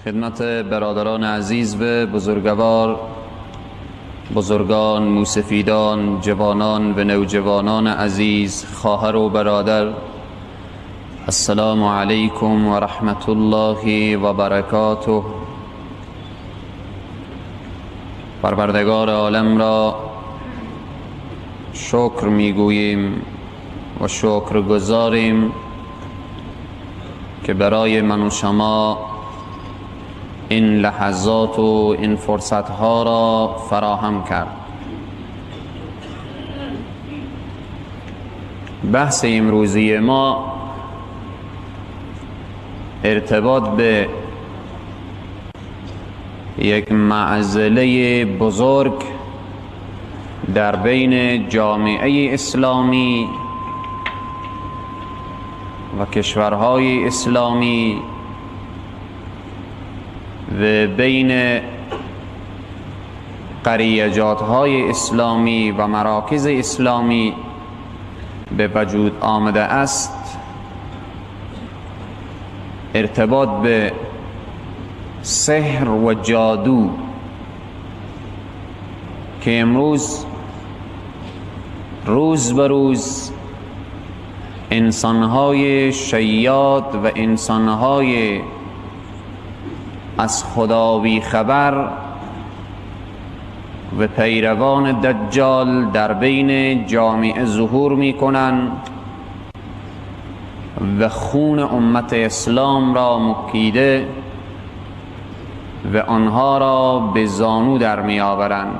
خدمت برادران عزیز و بزرگوار، بزرگان، موسفیدان، جوانان و نوجوانان عزیز، خواهر و برادر، السلام علیکم و رحمت الله و برکاته. پروردگار عالم را شکر میگوییم و شکر گذاریم که برای من و شما این لحظات و این فرصتها را فراهم کرد. بحث امروزی ما ارتباط به یک معضله بزرگ در بین جامعه اسلامی و کشورهای اسلامی و بین قریجات‌های اسلامی و مراکز اسلامی به وجود آمده است، ارتباط به سحر و جادو که امروز روز به روز انسانهای شیاد و انسانهای از خدا بی خبر و پیروان دجال در بین جامعه ظهور می کنند و خون امت اسلام را مکیده و آنها را به زانو در می آورند.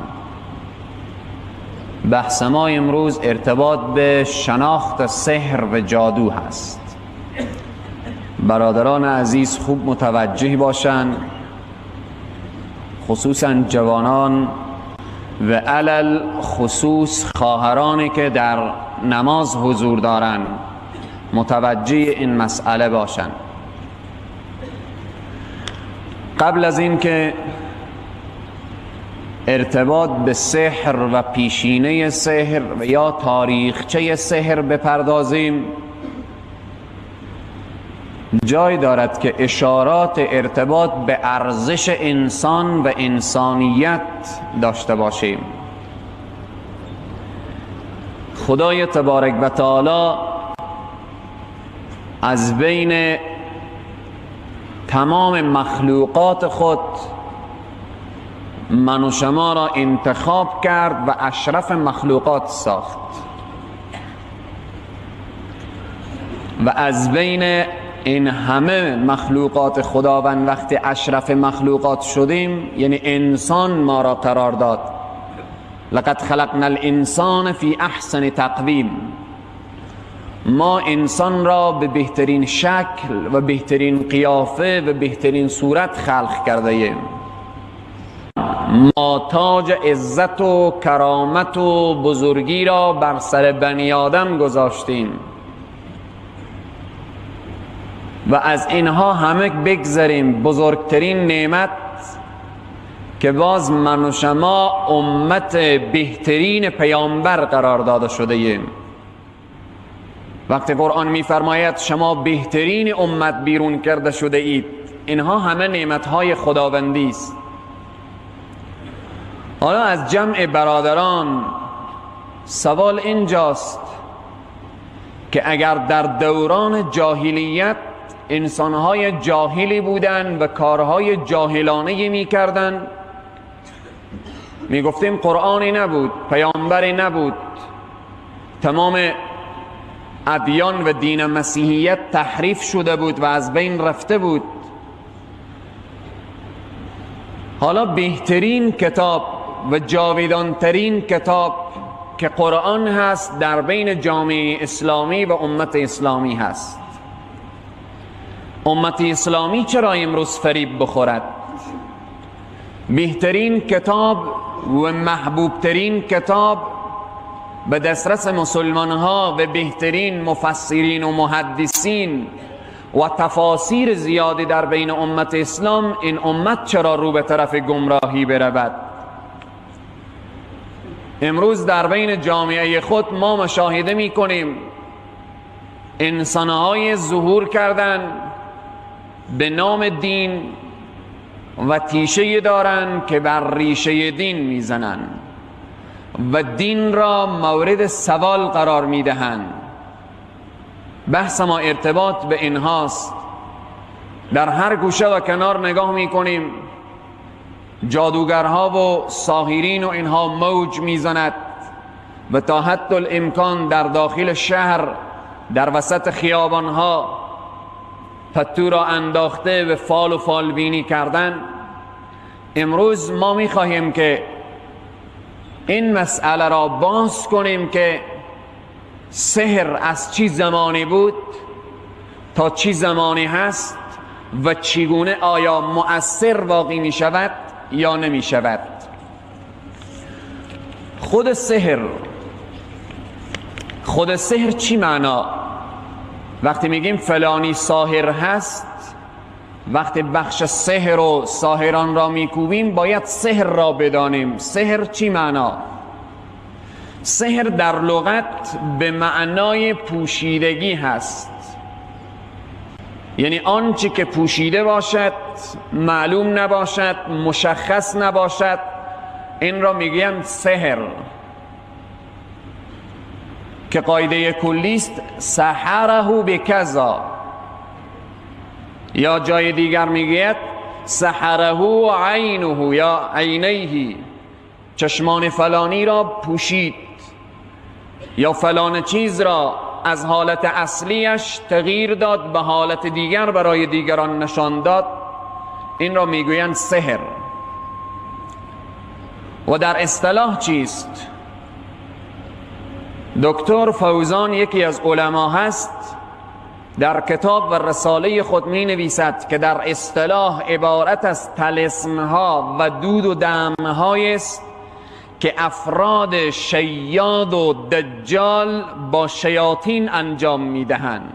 بحث ما امروز ارتباط به شناخت سحر و جادو هست. برادران عزیز خوب متوجه باشند، خصوصا جوانان و علل خصوص خواهرانی که در نماز حضور دارند، متوجه این مسئله باشند. قبل از اینکه ارتباط به سحر و پیشینه سحر و یا تاریخچه سحر بپردازیم، جای دارد که اشارات ارتباط به ارزش انسان و انسانیت داشته باشیم. خدای تبارک و تعالی از بین تمام مخلوقات خود من و شما را انتخاب کرد و اشرف مخلوقات ساخت و از بین این همه مخلوقات خداوند وقتی اشرف مخلوقات شدیم، یعنی انسان ما را قرار داد. لقد خلقنا الانسان فی احسن تقویم. ما انسان را به بهترین شکل و بهترین قیافه و بهترین صورت خلق کرده ایم. ما تاج عزت و کرامت و بزرگی را بر سر بنی آدم گذاشتیم و از اینها همه بگذریم. بزرگترین نعمت که باز من و شما امت بهترین پیامبر قرار داده شده ایم. وقتی قرآن می‌فرماید شما بهترین امت بیرون کرده شده اید، اینها همه نعمت‌های خداوندی است. حالا از جمع برادران سوال اینجاست که اگر در دوران جاهلیت انسانهای جاهلی بودن و کارهای جاهلانه میکردن، میگفتیم قرآنی نبود، پیامبری نبود، تمام ادیان و دین مسیحیت تحریف شده بود و از بین رفته بود. حالا بهترین کتاب و جاویدانترین کتاب که قرآن هست در بین جامعه اسلامی و امت اسلامی هست. امت اسلامی چرا امروز فریب بخورد؟ بهترین کتاب و محبوبترین کتاب به دسترس مسلمان ها و بهترین مفسرین و محدثین و تفاسیر زیادی در بین امت اسلام، این امت چرا رو به طرف گمراهی برود؟ امروز در بین جامعه خود ما مشاهده می کنیم انسانهای ظهور کردن به نام دین، و تیشه دارند که بر ریشه دین میزنند و دین را مورد سوال قرار میدهند. بحث ما ارتباط به اینهاست. در هر گوشه و کنار نگاه میکنیم، جادوگرها و ساحرین و اینها موج میزند و تا حتی الامکان در داخل شهر، در وسط خیابانها پتو را انداخته به فال و فالبینی کردن. امروز ما میخواهیم که این مسئله را باز کنیم که سحر از چی زمانی بود تا چی زمانی هست و چگونه آیا مؤثر واقع می شود یا نمی شود. خود سحر چی معنا؟ وقتی میگیم فلانی ساحر هست، وقتی بخش سحر و ساحران را میکوبیم باید سحر را بدانیم. سحر چی معنا؟ سحر در لغت به معنای پوشیدگی هست، یعنی آنچه که پوشیده باشد، معلوم نباشد، مشخص نباشد، این را میگیم سحر، که قاعده کلی است سحره بکذا، یا جای دیگر میگوید سحره عینه یا عینیه، چشمان فلانی را پوشید یا فلان چیز را از حالت اصلیش تغییر داد به حالت دیگر برای دیگران نشان داد، این را میگویند سحر. و در اصطلاح چیست؟ دکتر فوزان یکی از علما هست، در کتاب و رساله خود می نویسد که در اصطلاح عبارت از طلسم‌ها و دود و دم‌های است که افراد شیاد و دجال با شیاطین انجام می دهند.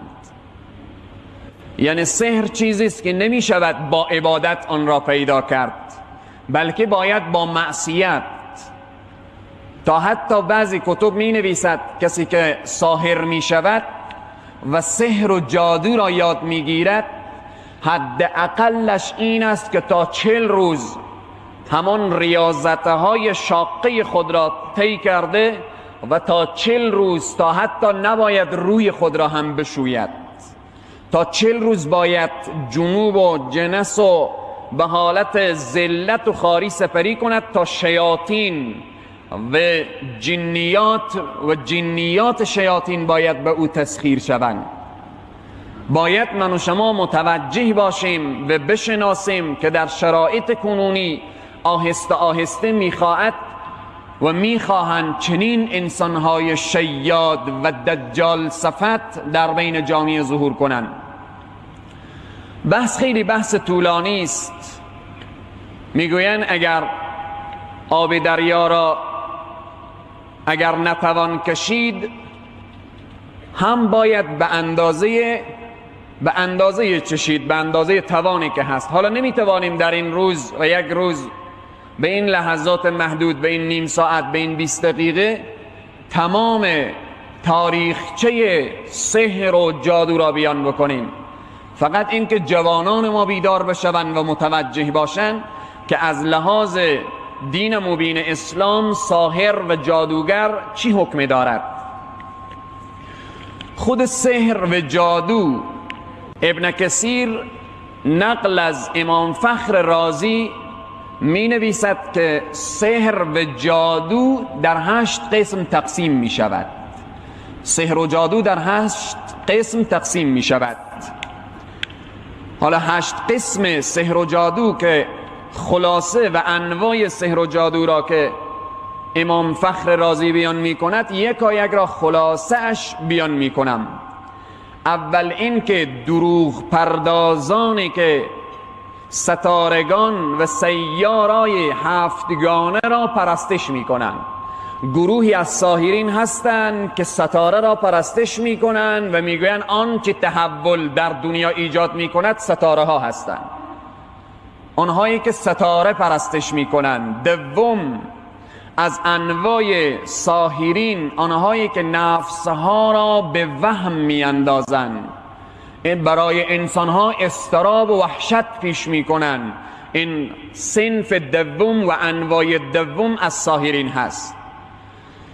یعنی سحر چیزی است که نمی شود با عبادت آن را پیدا کرد، بلکه باید با معصیت. تا حتی بعضی کتب می نویسد کسی که ساحر می شود و سحر و جادو را یاد می گیرد، حد اقلش این است که تا 40 روز همان ریاضتهای شاقه خود را طی کرده و تا 40 روز تا حتی نباید روی خود را هم بشوید، تا 40 روز باید جنوب و جنس و به حالت ذلت و خواری سپری کند تا شیاطین و جنیات و جنیات شیاطین باید به او تسخیر شوند. باید من و شما متوجه باشیم و بشناسیم که در شرایط کنونی آهسته آهسته میخواهد و میخواهند چنین انسانهای شیاد و دجال صفت در بین جامعه ظهور کنند. بحث خیلی بحث طولانی است. میگویند اگر آب دریا را اگر نتوان کشید، هم باید به اندازه چشید، به اندازه توانی که هست. حالا نمیتوانیم در این روز و یک روز، به این لحظات محدود، به این نیم ساعت، به این 20 دقیقه تمام تاریخچه سحر و جادو را بیان بکنیم. فقط اینکه جوانان ما بیدار بشوند و متوجه باشند که از لحاظ دین مبین اسلام ساحر و جادوگر چی حکم دارد. خود سحر و جادو، ابن کثیر نقل از امام فخر رازی می نویسد که سحر و جادو در 8 قسم تقسیم می شود. سحر و جادو در 8 قسم تقسیم می شود. حالا 8 قسم سحر و جادو که خلاصه و انواع سحر و جادو را که امام فخر رازی بیان می کند، یکایک را خلاصه اش بیان می کنم. اول این که دروغ پردازانی که ستارگان و سیارای هفتگانه را پرستش می کنند. گروهی از ساحرین هستند که ستاره را پرستش می کنند و می گویند آنچه تحول در دنیا ایجاد می کند ستاره ها هستند. آنهایی که ستاره پرستش می کنند. دوم، از انواع ساحرین آنهایی که نفسها را به وهم می اندازند، برای انسانها اضطراب و وحشت پیش می کنند. این صنف دوم و انواع دوم از ساحرین هست.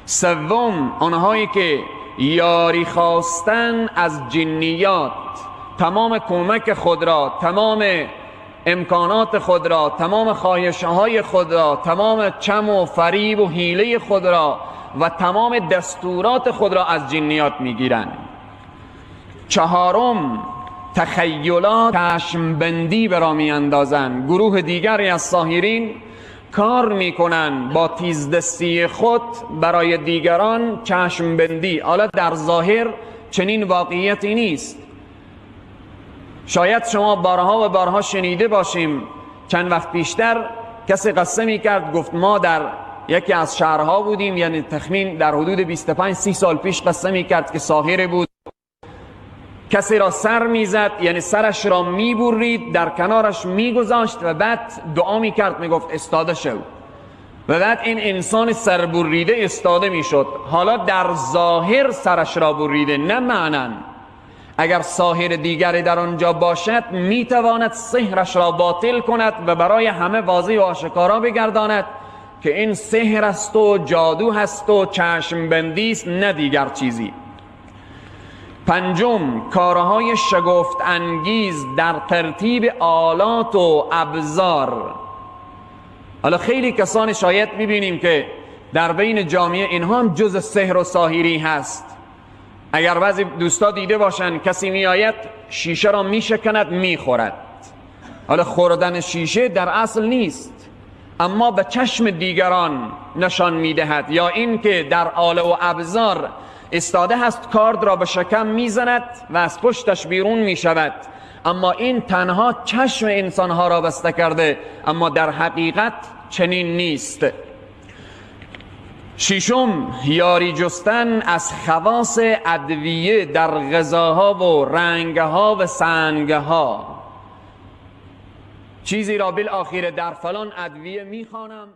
سوم، آنهایی که یاری خواستن از جنیات، تمام کمک خود را، تمام امکانات خود را، تمام خواهش‌های خود را، تمام چم و فریب و حیله خود را و تمام دستورات خود را از جنیات میگیرند. چهارم، تخیلات، چشمبندی برا میاندازند. گروه دیگری از ساحرین کار میکنن با تیزدستی خود برای دیگران چشمبندی. حالا در ظاهر چنین واقعیتی نیست. شاید شما بارها و بارها شنیده باشیم، چند وقت پیشتر کسی قصه میکرد، گفت ما در یکی از شهرها بودیم، یعنی تخمین در حدود 25-30 سال پیش قصه میکرد که ساحر بود، کسی را سر میزد، یعنی سرش را میبرید، در کنارش میگذاشت و بعد دعا میکرد، میگفت استاده شو، و بعد این انسان سربریده استاده میشد. حالا در ظاهر سرش را بریده، نه معنی. اگر ساحر دیگری در آنجا باشد میتواند سحرش را باطل کند و برای همه واضح و آشکارا بگرداند که این سحر است و جادو هست و چشم بندی است، نه دیگر چیزی. پنجم، کارهای شگفت انگیز در ترتیب آلات و ابزار. حالا خیلی کسان شاید میبینیم که در بین جامعه اینها هم جز سحر و ساحری هست. اگر بعضی دوستا دیده باشن کسی میآید شیشه را میشکند میخورد. حالا خوردن شیشه در اصل نیست، اما به چشم دیگران نشان میدهد. یا این که در آله و ابزار استاده هست، کارد را به شکم میزند و از پشتش بیرون میشود، اما این تنها چشم انسانها را بسته کرده، اما در حقیقت چنین نیست. ششم، یاری جستن از خواص ادویه در غذاها و رنگها و سنگها. چیزی را بالآخره در فلان ادویه میخوانم.